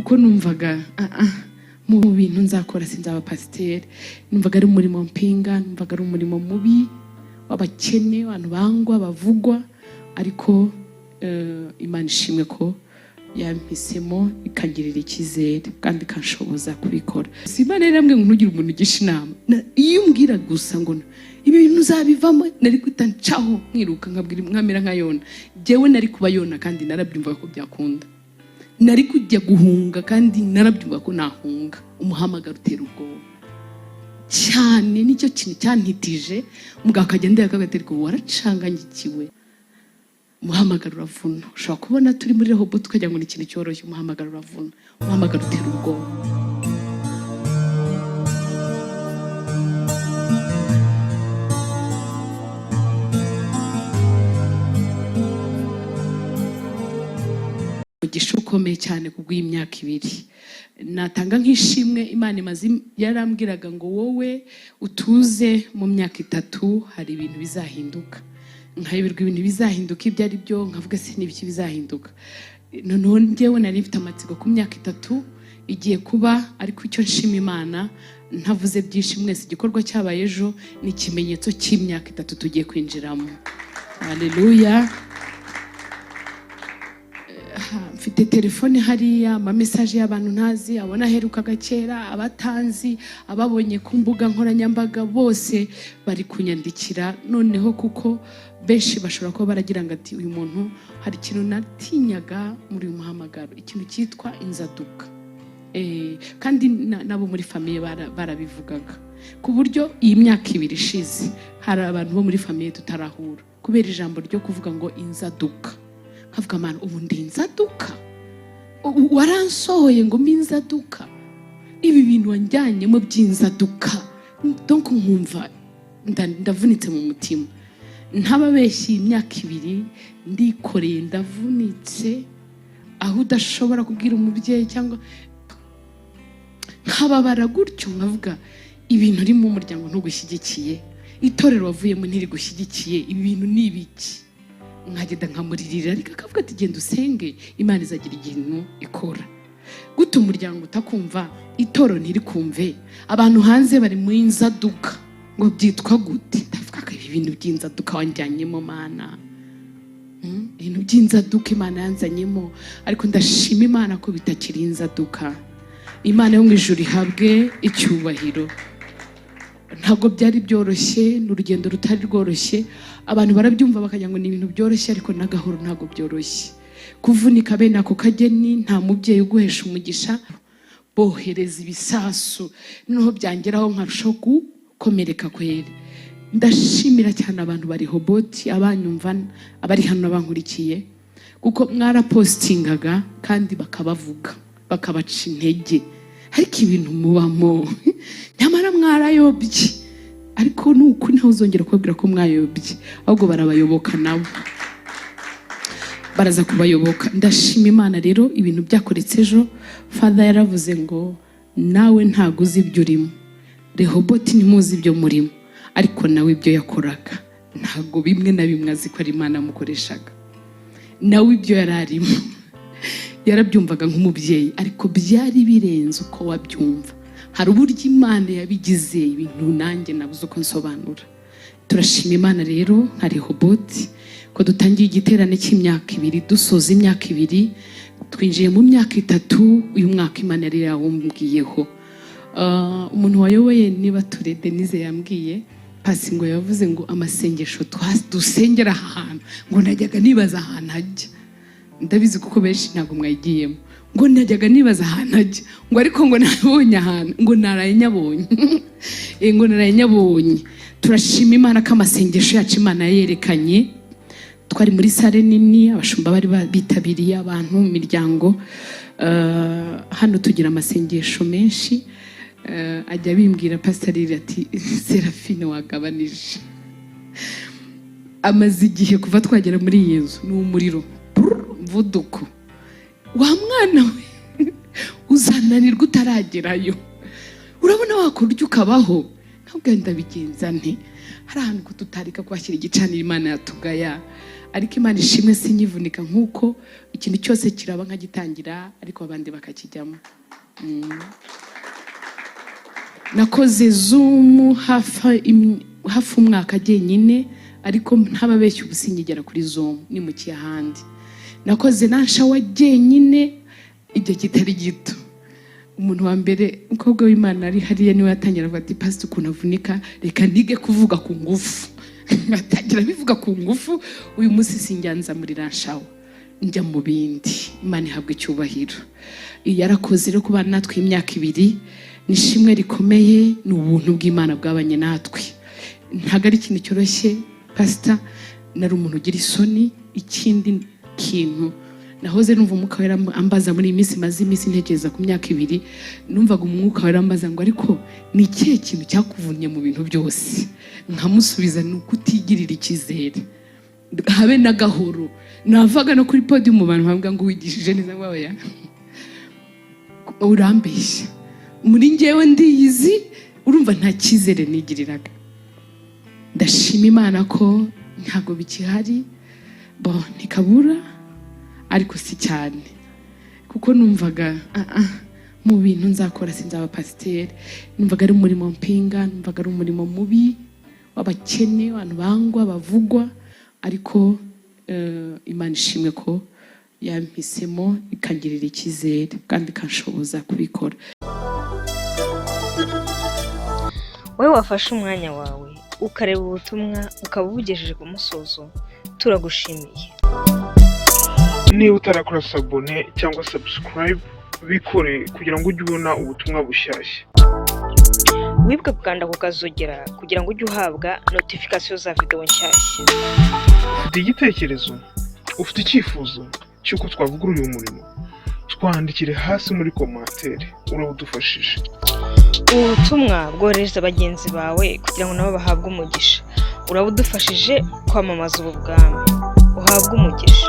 Kuko numvaga mu bintu nzakora sinzaba pasiteri. Numvaga ari umurimo mpinga, numvaga ari umurimo mubi w'abakene, abantu bangwa, bavugwa. Ariko Imana ishimwe ko yampisemo, ikangirira icyizere kandi ikanshoboza kubikora. Si Imana rero yambwiye ngo ntugire umuntu ugisha inama. Iyo umbwira gusa ngo ibi bintu uzabivamo, nari guhita ncaho nkiruka, nkabwira, nkamera nka Yona. Jyewe nari kuba Yona kandi narabyumvaga ko byakunda. Nari kujya guhunga kandi narabyumvaga ko nahunga. Umuhamagaro utera ubwoba cyane, nicyo kintu cyantitije. Umugabo akajya ndeba akavuga ati: "Ariko waracanganyikiwe." Umuhamagaro uravuna. Ushobora kubona turi muri Rehoboth tukagira ngo ni ikintu cyoroshye. Umuhamagaro uravuna, umuhamagaro utera ubwoba. Umugisha ukomeye cyane kubw'iyi myaka 2 natanga nk'ishimwe Imana imaze. Yarambwiraga ngo wowe utuze, mu myaka 3 hari ibintu bizahinduka. Nkayoberwa ibintu bizahinduka ibyo ari byo, nkavuga: "Se n'ibiki bizahinduka?" Noneho njyewe nari mfite amatsiko ku myaka 3 igiye kuba. Ariko icyo nshima Imana, ntavuze byinshi mwese, igikorwa cyabaye ejo ni ikimenyetso cy'imyaka 3 tugiye kwinjiramo. Haleluya! Mfite telefone hariya, ama message y'abantu ntazi, abona aherukaga kera, abatanzi, ababonye ku mbuga nkoranyambaga, bose bari kunyandikira. Noneho kuko benshi bashobora kuba baragira ngo ati uyu muntu, hari ikintu natinyaga muri uyu muhamagaro, ikintu cyitwa inzaduka. Kandi nabo muri famille barabivugaga, ku buryo iyi myaka 2 ishize hari abantu bo muri famille tutarahura kubera ijambo ryo kuvuga ngo inzaduka. Nkavuga: "Mana, ubu ndi inzaduka? Waransohoye ngo mbe inzaduka? Ibi bintu wanjyanyemo by'inzaduka?" Donc nkumva ndavunitse mu mutima. Ntababeshyi, iyi myaka 2 ndikoreye, ndavunitse, aho udashobora kubwira umubyeyi cyangwa nkababara gutyo, nkavuga: "Ibintu uri mu muryango ntugushyigikiye, itorero wavuyemo ntirigushyigikiye, ibi bintu ni ibiki?" Nkagenda nkamuririra, ariko akavuga ati: "Genda usenge, Imana izagira ikintu ikora." Gute umuryango utakumva, itorero ntirikumve, abantu hanze bari mu inzaduka, ngo byitwa gute? Ndavuga ko ibi bintu by'inzaduka wanjyanyemo, Mana, ibintu by'inzaduka Imana yanzanyemo. Ariko ndashima Imana ko bitakiri inzaduka. Imana yo mu ijuru ihabwe icyubahiro. Ntabwo byari byoroshye, ni urugendo rutari rworoshye. Abantu barabyumva bakagira ngo ni ibintu byoroshye, ariko n'agahoro ntabwo byoroshye kuvunika bene ako kageni. Nta mubyeyi uguhesha umugisha, bohereza ibisasu, noneho byangeraho nkarushaho gukomereka kweri. Ndashimira cyane abantu bari Rehoboth, abanyumva, abari hano bankurikiye, kuko mwarapostingaga kandi bakabavuga, bakabaca intege. Ariko ibintu mubamo, nyamara mwarayobye. Ariko ni ukuri ntawe uzongera kubabwira ko mwayobye, ahubwo barabayoboka, nabo baraza kubayoboka. Ndashima Imana rero ibintu byakoretse ejo. Father yaravuze ngo nawe ntabwo uzi ibyo urimo, Rehoboth ntimuzi ibyo murimo, ariko nawe ibyo yakoraga ntabwo bimwe na bimwe azi ko ari Imana yamukoreshaga. Nawe ibyo yari arimo yarabyumvaga nk'umubyeyi, ariko byari birenze uko wabyumva. Hari uburyo Imana yabigize ibintu nanjye nabuze uko nsobanura. Turashima Imana rero nka Rehoboth ko dutangiye igiterane cy'imyaka 2, dusoza imyaka 2, twinjiye mu myaka 3. Uyu mwaka Imana yari yawumbwiyeho. Umuntu wayoboye, niba ture Denise, yambwiye pasi ngo yavuze ngo amasengesho dusengera aha hantu, ngo najyaga nibaza ahantu ajya. Ndabizi kuko benshi ntabwo mwayigiyemo. Ngo najyaga nibaza ahantu ajya, ngo ariko ngo nabonye ahantu, ngo naraye nyabonye. Ngo naraye nyabonye. Turashima Imana ko amasengesho yacu Imana yerekanye. Twari muri salle nini, abashumba bari bitabiriye, abantu mu miryango. Hano tugira amasengesho menshi. Ajya bimbwira pasiteri ati: "Serafine, wagabanije." Amaze igihe kuva twagera muri iyi nzu ni umuriro. Brrr, mvuduko wa mwana we, uzananirwa utaragerayo. Urabona wakora urya ukabaho. Ntabwo ndabigenza nte? Hari ahantu ko tutarika kwashyira igicaniro, Imana yatugaya. Ariko Imana ishimwe, sinyivunika nk'uko ikintu cyose kiraba nkagitangira, ariko abandi bakakijyamo. Nakoze Zoom hafi umwaka jyenyine, ariko ntababeshya, ubu sinkigera kuri Zoom, nimukiye ahandi. Nakoze lunch hour jyenyine igihe kitari gito. Umuntu wa mbere, umukobwa w'Imana ari hariya, niwe yatangira avuga ati: "Pastor, ukuntu avunika, reka nige kuvuga ku ngufu." Atangira bivuga ku ngufu. Uyu munsi sinjyanza muri lunch hour, njya mu bindi. Imana ihabwa icyubahiro, yarakoze rero kubana natwe imyaka 2 ni ishimwe rikomeye, ni ubuntu bw'Imana bwabanye natwe. Ntabwo ari ikintu cyoroshye, pasita. Nari umuntu ugira isoni. Ikindi kintu nahoze numva Umwuka Wera ambaza muri iyi minsi, maze iminsi ntekereza ku myaka 2, numvaga Umwuka Wera ambaza ngo: "Ariko ni ikihe kintu cyakuvunnye mu bintu byose?" Nkamusubiza: "Ni ukutigirira icyizere habe na gahoro." Navaga no kuri podium, mu bantu bavuga ngo wigishije neza, ngo: "Oya, urambeshya, muri njyewe ndiyizi." Urumva nta cyizere nigiriraga. Ndashima Imana ko ntabwo bikihari. Bo ntikabura, ariko si cyane, kuko numvaga mu bintu nzakora sinzaba pasiteri. Numvaga ari umurimo mpinga, numvaga ari umurimo mubi w'abakene, abantu bangwa, bavugwa. Ariko Imana ishimwe ko yampisemo, ikangirira icyizere kandi ikanshoboza kubikora. Wowe wafashe umwanya wawe ukareba ubutumwa, ukaba ubugejeje ku musozo, turagushimiye. Niba utarakora s'abonner cyangwa subscribe, bikore kugira ngo ujye ubona ubutumwa bushyashya. Wibuke gukanda ku kazogera kugira ngo ujye uhabwa notification za videwo nshyashya. Ufite igitekerezo, ufite icyifuzo cy'uko twavugurura uyu murimo, twandikire hasi muri commentaire, uraba udufashije. Ubu butumwa bwoherereza bagenzi bawe kugira ngo nabo bahabwe umugisha. Uraba udufashije kwamamaza ubu bwami. Uhabwe umugisha.